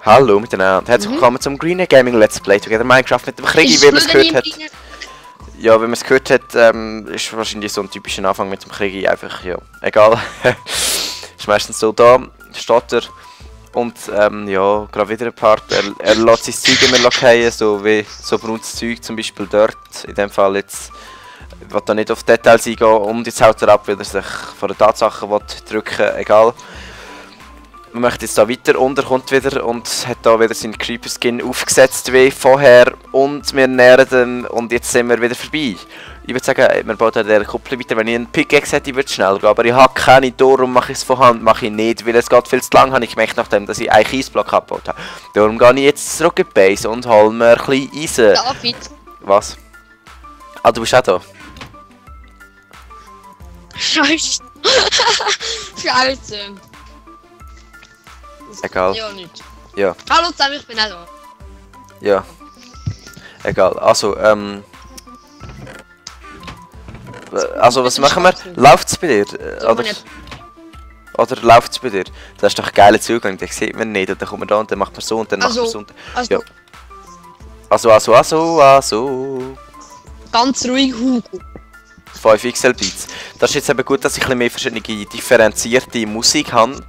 Hallo miteinander, herzlich willkommen zum Green Gaming Let's Play Together Minecraft mit dem Krigi, wie man es gehört hat. Ja, wie man es gehört hat, ist wahrscheinlich so ein typischer Anfang mit dem Krigi, einfach, ja, egal. Ist meistens so, da steht er und, ja, gerade wieder ein Part, er lässt sein Zeug immer lackieren, so wie so braunes Zeug, zum Beispiel dort, in dem Fall jetzt, ich will da nicht auf Details eingehen und jetzt haut er ab, weil er sich von der Tatsache drücken will, egal. Man möchte jetzt da weiter und er kommt wieder und hat da wieder seinen Creeper Skin aufgesetzt wie vorher und wir nähern den und jetzt sind wir wieder vorbei. Ich würde sagen, wir bauen da der Kuppel weiter. Wenn ich einen Pickaxe hätte, würde es schnell gehen, aber ich habe keine, darum mache ich es von Hand, mache ich nicht, weil es geht viel zu lang, habe ich gemerkt, nachdem dass ich einen Kiesblock abgebaut habe. Darum gehe ich jetzt zurück in die Base und hole mir ein bisschen Eisen. David. Was? Ah, du bist auch da? Scheiße. Scheiße. Egal. Ja, nicht. Ja. Hallo zusammen, ich bin auch da. Ja. Egal. Also, was machen wir? Läuft's bei dir? Oder läuft's bei dir? Das ist doch ein geiler Zugang, den sieht man nicht. Und dann kommt man da und dann macht man so und dann macht man so. Ja. Also. Ganz ruhig, Hugo. 5 XL Beats. Das ist jetzt eben gut, dass ich ein bisschen mehr verschiedene differenzierte Musik habe.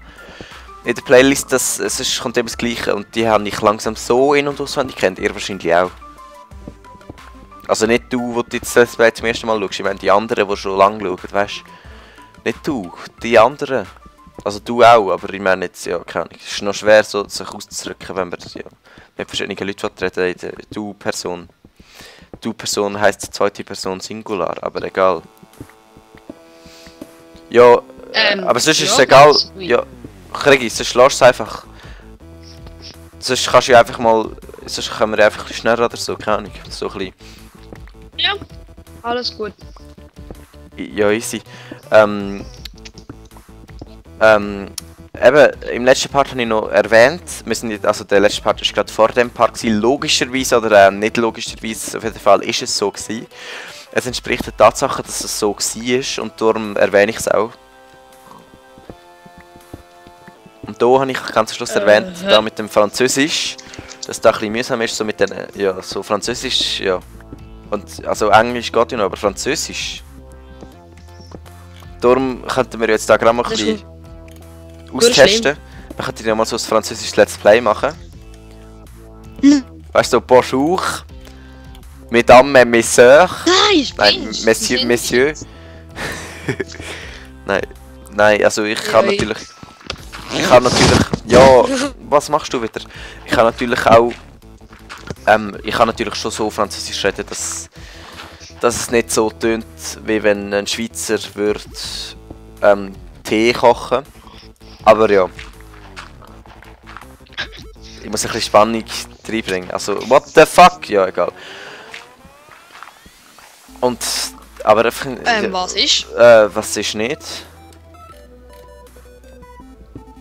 In der Playlist, es kommt eben das Gleiche und die habe ich langsam so in- und auswendig kennt. Ihr wahrscheinlich auch. Also nicht du, wo du jetzt das zum ersten Mal schaust, ich meine die anderen, die schon lange schauen, weißt du? Nicht du, die anderen. Also du auch, aber ich meine jetzt, ja, keine Ahnung. Es ist noch schwer, so, sich auszudrücken, wenn man ja, mit verschiedenen Leuten reden in der Du-Person. Du-Person heisst zweite Person Singular, aber egal. Ja, aber sonst ist es egal. Ja, Krigi, sonst lässt es einfach. Sonst kannst du einfach mal. Sonst können wir einfach ein bisschen schneller oder so, keine Ahnung. So ein bisschen. Ja, alles gut. Ja, easy. Eben, im letzten Part habe ich noch erwähnt, wir sind nicht, also der letzte Part war gerade vor dem Part gewesen, logischerweise oder nicht logischerweise, auf jeden Fall ist es so gewesen. Es entspricht der Tatsache, dass es so war und darum erwähne ich es auch. Und da habe ich ganz am Schluss erwähnt, da mit dem Französisch, dass es da ein bisschen mühsam ist, so mit den, ja, so Französisch, ja. Und, also Englisch geht ja noch, aber Französisch. Darum könnten wir jetzt da gerade mal ein bisschen austesten. Wir könnten ja mal so ein französisches Let's Play machen. Weißt du, bonjour, mesdames et messieurs. Nein, messieurs. Nein, also ich kann natürlich. Ja, was machst du wieder? Ich kann natürlich auch. Ich kann natürlich schon so Französisch reden, dass es nicht so tönt, wie wenn ein Schweizer würde Tee kochen. Aber ja. Ich muss ein bisschen Spannung reinbringen. Also, what the fuck? Ja, egal. Und. Aber einfach. Was ist? Was ist nicht?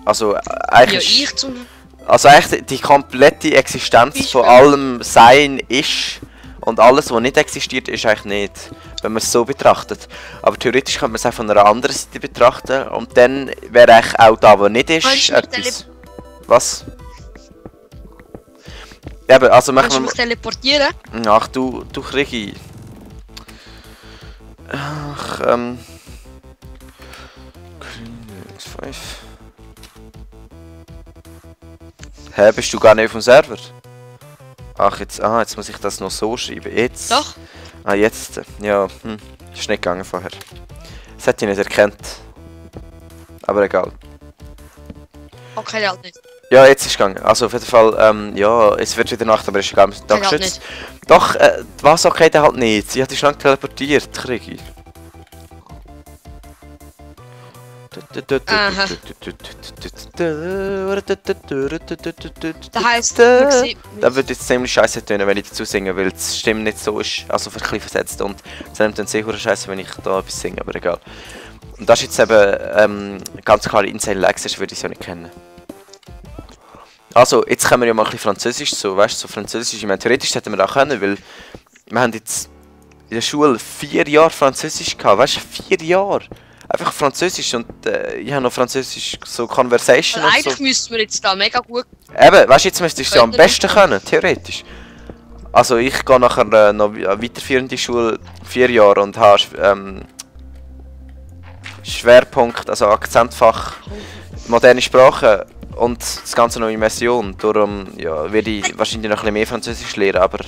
Also, eigentlich. Ja, ich zum. Also, eigentlich die komplette Existenz von allem Sein ist. Und alles, was nicht existiert, ist eigentlich nicht, wenn man es so betrachtet. Aber theoretisch könnte man es auch von einer anderen Seite betrachten. Und dann wäre eigentlich auch da, wo nicht ist, etwas. Was? Eben, also machen wir... Kannst du mich teleportieren? Ach, du Krigi. Ach, 5. Hä, bist du gar nicht auf dem Server? Ach, jetzt muss ich das noch so schreiben. Jetzt? Doch. Ah, jetzt. Ja, ist nicht gegangen vorher. Das hätte ich nicht erkannt. Aber egal. Okay, halt nicht. Ja, jetzt ist es gegangen. Also auf jeden Fall, ja, es wird wieder Nacht, aber es ist egal, wir sind da Okay, geschützt. Doch, was okay, der halt nicht. Sie hat dich schon teleportiert, Krigi. Aha. Das heisst, da wird jetzt ziemlich scheiße tönen, wenn ich dazu singe, weil die Stimme nicht so ist, also ein bisschen versetzt und es nimmt dann sehr scheiße, wenn ich da etwas singe, aber egal. Und das ist jetzt eben ganz klar Insane Lags ist, würde ich es ja nicht kennen. Also, jetzt können wir ja mal ein bisschen Französisch, so, weißt du, so Französisch, ich meine, theoretisch hätten wir auch können, weil wir haben jetzt in der Schule 4 Jahre Französisch gehabt, weißt du, 4 Jahre! Einfach Französisch und ich habe noch Französisch so Conversation also und eigentlich so. müssten wir jetzt da mega gut. Eben, weißt du, jetzt müsstest du es ja am besten können, theoretisch. Also ich gehe nachher noch weiterführende Schule 4 Jahre und habe Schwerpunkt, also Akzentfach, moderne Sprache und das Ganze noch Immersion. Darum ja, werde ich wahrscheinlich noch ein bisschen mehr Französisch lernen, aber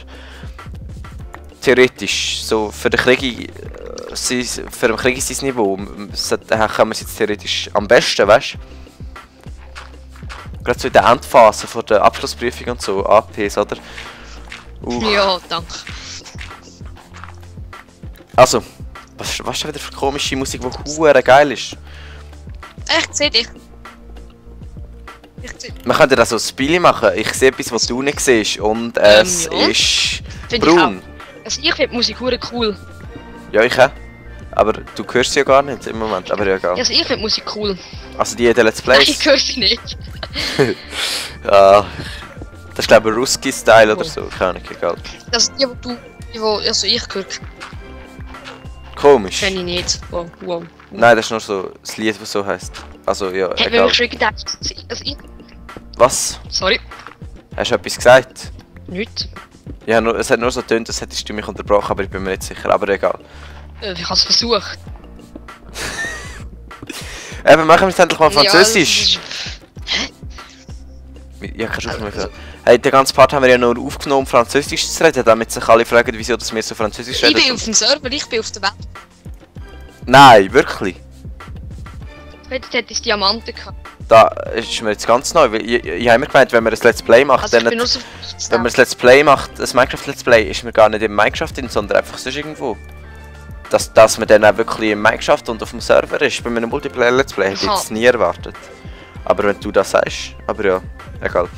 theoretisch, so für den Krieg, für den Krieg sein Niveau, können wir es jetzt theoretisch am besten, weißt du? Gerade so in der Endphase von der Abschlussprüfung und so, APs, oder? Ja, danke. Also, was ist denn wieder für komische Musik, die hure geil ist? Ich sehe dich. Man könnte da so ein Spiel machen. Ich sehe etwas, was du nicht siehst und es ja. ist Find braun. Also ich finde Musik hure cool. Ja, ich auch. Aber du hörst sie ja gar nicht im Moment, aber ja, egal. Also ich finde Musik cool. Also die Let's Nein, Plays? ich höre sie nicht. Ja, das ist glaube ich Ruski-Style oder so, keine Ahnung, egal. Also also ich höre. Komisch. Kenne ich nicht. Wow. Nein, das ist nur so das Lied, das so heisst. Also ja, Hey, wenn egal. ich schon gedacht, also ich... Was? Sorry. Hast du etwas gesagt? Nicht. Ja, nur, es hat nur so getönt, als hättest du mich unterbrochen, aber ich bin mir nicht sicher, aber egal. Ich habe es versucht. Eben, machen wir es endlich mal Französisch. Ja, Ja, kannst du auch mehr. Hey, den ganzen Part haben wir ja nur aufgenommen, um Französisch zu reden, damit sich alle fragen, wieso dass wir so Französisch reden. ich bin auf dem Server, ich bin auf der Welt. Nein, wirklich. Jetzt hätte ich Diamanten gehabt. Da ist mir jetzt ganz neu, weil ich habe immer gemeint, wenn man ein Let's Play macht, Also ich dann bin nur so... wenn man ein Let's Play macht, ein Minecraft Let's Play, ist man gar nicht im Minecraft drin, sondern einfach sonst irgendwo. Dass man dann auch wirklich im Minecraft und auf dem Server ist, bei einem Multiplayer Let's Play, hätte ich jetzt nie erwartet. Aber wenn du das sagst, aber ja, egal.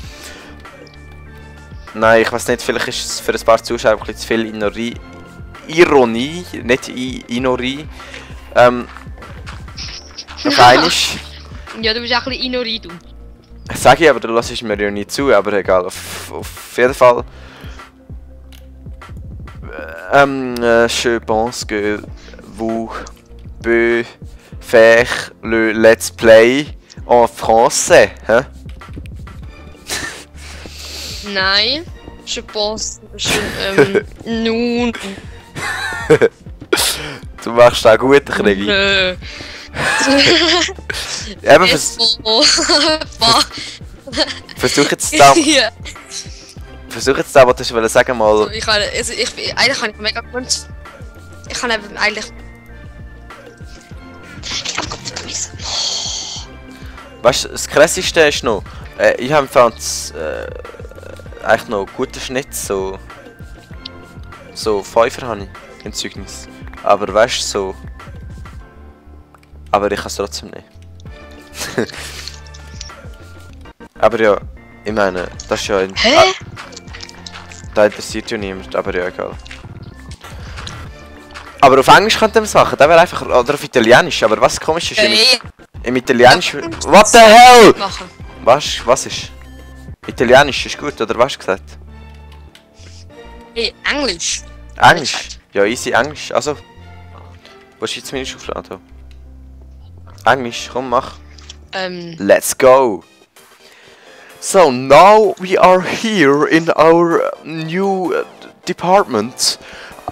Nein, ich weiß nicht, vielleicht ist es für ein paar Zuschauer ein bisschen zu viel Ironie, nicht Inorie. Noch einiges. Ja, du bist auch ein bisschen Inori, du. Sag ich, aber du lässt mir ja nie zu, aber egal, auf jeden Fall. Je pense que vous pouvez faire le let's play en français, hein? Nein. Je pense... nun... Du machst auch gut, Krigi. Nö. Eben, versuch jetzt da... Ja. Versuch jetzt da, was du schon sagen mal... Eigentlich kann ich mega gut... Ich kann eben eigentlich... Ich hab Gott vergessen. Weißt du, das krasseste ist noch... ich habe Franz... eigentlich noch guten Schnitt, so... So 5er habe ich im Zeugnis. Aber weißt du, so... Aber ich kann es trotzdem nicht. Aber ja, ich meine, das ist ja ein... Hä? Da interessiert ja niemand, aber ja, egal. Aber auf Englisch könnte man es machen, das wäre einfach... Oder auf Italienisch, aber was komisch ist, im Italienisch... What the hell? Machen. Was ist? Italienisch ist gut, oder was hast du gesagt? Hey, Englisch. Englisch? Ja, easy Englisch, also... Wo ist jetzt meine Schublade? Englisch, komm, mach. Let's go! So now we are here in our new department,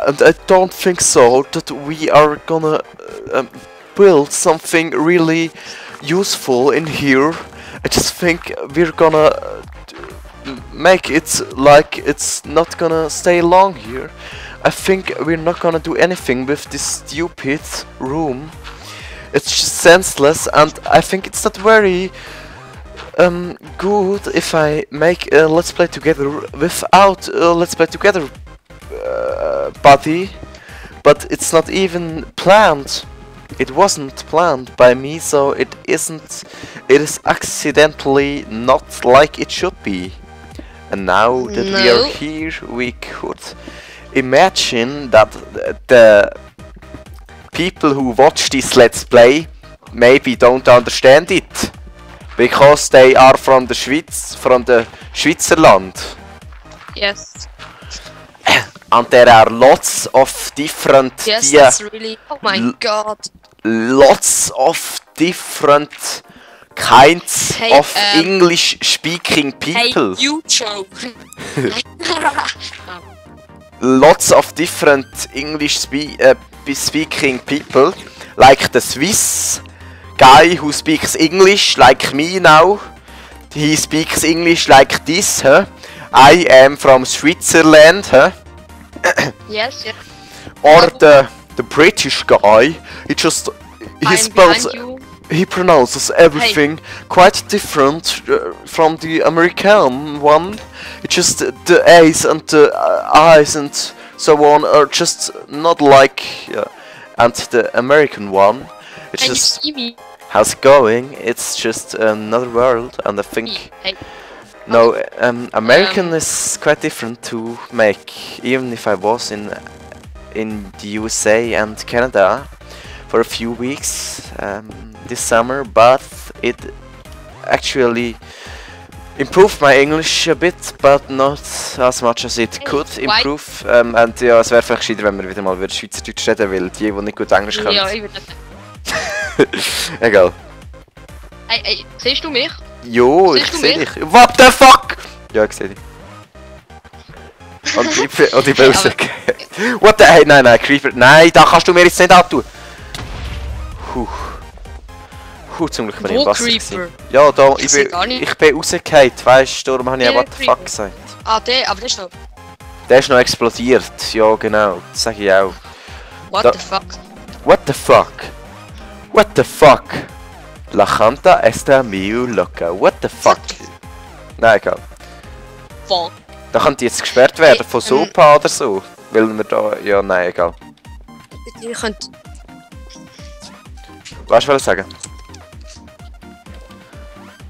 and I don't think so that we are gonna build something really useful in here. I just think we're gonna make it like it's not gonna stay long here. I think we're not gonna do anything with this stupid room. It's just senseless, and I think it's not very good if I make a Let's Play Together without a Let's Play Together buddy. But it's not even planned. It wasn't planned by me, so it isn't. It is accidentally not like it should be. And now that we are here, we could imagine that the people who watch this Let's Play maybe don't understand it. Because they are from the Schweiz, from the Switzerland. Yes. And there are lots of different... Yes, that's really... Oh my god. Lots of different kinds of English speaking people. Hey, you joke. Lots of different English speaking people, like the Swiss guy who speaks English like me now. He speaks English like this, huh? I am from Switzerland, huh? Yes, yes. Or the British guy, he pronounces everything quite different from the American one. It's just the A's and the I's and so on are just not like and the American one. It's Can just you see me? how's it going? It's just another world, and I think Hey. no, American is quite different to make. Even if I was in the USA and Canada for a few weeks this summer, but it actually improved my English a bit, but not as much as it could improve. Und ja, es wäre vielleicht gescheiter, wenn wir wieder mal Schweizerdeutsch reden, weil die nicht gut Englisch können. Ja, ich würde nicht. Egal. Hey, siehst du mich? Jo, ich sehe dich. What the fuck? Ja, ich sehe dich. Und ich bin rausgegangen. What the... Hey, nein, Creeper. Nein, da kannst du mir jetzt nicht antun. Zum Glück bin ich im Wasser gewesen. Ja, da, ich bin rausgefallen, weißt du, darum habe ich ja what the fuck gesagt. Ah, aber der ist noch... Der ist noch explodiert, ja genau, das sage ich auch. What the fuck? What the fuck? What the fuck? La Canta está meio loca. What the fuck? Nein, egal. Fuck. Da könnte jetzt gesperrt werden von Sopa oder so. Weil wir da... Ja, nein, egal. Ihr könnt... Was willst du sagen?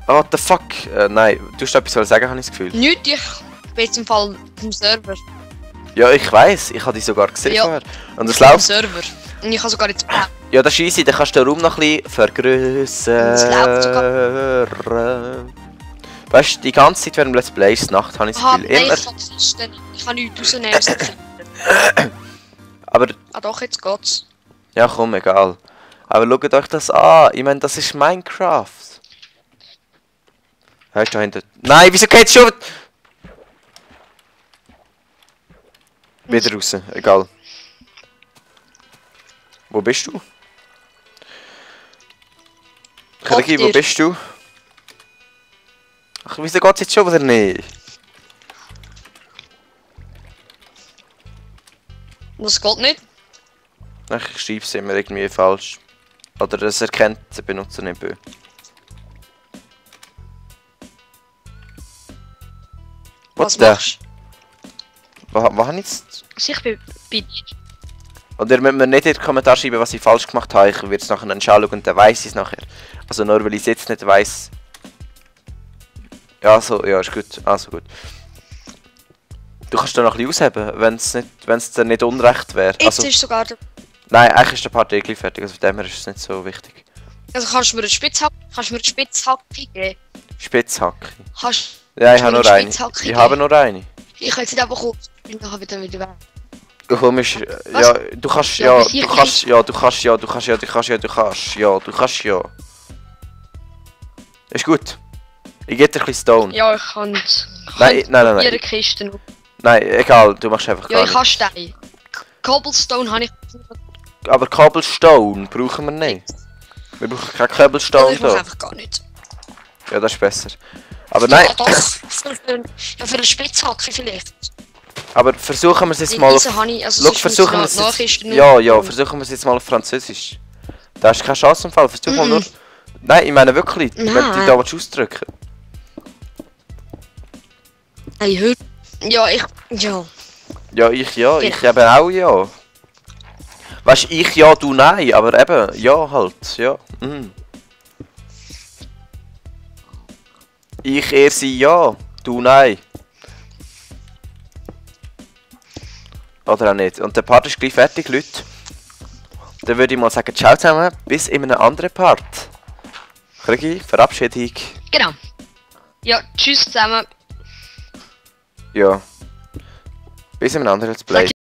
Oh, what the fuck? Nein, du hast etwas sagen, habe ich das Gefühl. Nicht, ich bin jetzt im Fall vom Server. Ja, ich weiss, ich habe dich sogar gesehen vorher. Und es Vom läuft... Server. Und ich habe sogar jetzt... Ja, das ist easy, dann kannst du den Raum noch ein bisschen vergrößern. Weißt du, die ganze Zeit während Let's Plays Nacht habe ich das Gefühl. Nein, immer... ich kann nichts rausnehmen aus dem Kinder. Aber... Ah doch, jetzt geht's. Ja komm, egal. Aber schaut euch das an, ich meine, das ist Minecraft. Hörst du da hinten? Nein, wieso geht's schon? Wieder raus, egal. Wo bist du? Krigi, wo bist du? Ach, wieso geht's jetzt schon wieder nicht? Das geht nicht. Ach, ich schreibe es immer irgendwie falsch. Oder es erkennt den Benutzer nicht bö. Was machst du? Was habe ich jetzt? Also ich bin bei dir. Oder müssen wir nicht in den Kommentar schreiben, was ich falsch gemacht habe. Ich werde es nachher anschauen und dann weiss ich es nachher. Also nur weil ich es jetzt nicht weiss. Ja, so, ja, ist gut. Also gut. Du kannst da noch ein bisschen ausheben, wenn es dir nicht unrecht wäre. Jetzt ist sogar der... Nein, eigentlich ist der Part gleich fertig, also von dem her ist es nicht so wichtig. Also kannst du mir eine Spitzhacke geben? Spitzhacke? Hast Ja, ich habe nur eine. Ich habe nur eine. Ich kann jetzt nicht einfach kurz, ich bin nachher wieder weg. Du kommst, ja, du kannst, ja, du kannst, ja, du kannst, ja, du kannst, ja, du kannst, ja, du kannst, ja, du kannst, ja. Ist gut. Ich gebe dir ein bisschen Stone. Ja, ich kann... Nein. Ihre Kisten. Nein, egal, du machst einfach gar nichts. Ja, ich habe Stein. Cobblestone habe ich... Aber Cobblestone brauchen wir nicht. Wir brauchen kein Cobblestone da. Ich mache einfach gar nicht. Ja, das ist besser. Aber nein... Ja, doch. Für eine Spitzhacke vielleicht. Aber versuchen wir es jetzt mal auf... Also versuchen wir es jetzt... Ja, versuchen wir es jetzt mal auf Französisch. Da hast du keine Chance im Fall. Versuch mal nur... Nein, ich meine wirklich, wenn du dich da ausdrücken. Hey, hör... Ja, ich... Ja. Ja, ich eben auch ja. Weißt du, ich ja, du nein, aber eben, ja halt, ja. Ich, er, sie ja, du nein. Oder auch nicht. Und der Part ist gleich fertig, Leute. Dann würde ich mal sagen, ciao zusammen, bis in einem anderen Part. Krigi, Verabschiedung. Genau. Ja, tschüss zusammen. Ja. Bis in einem anderen Let's Play.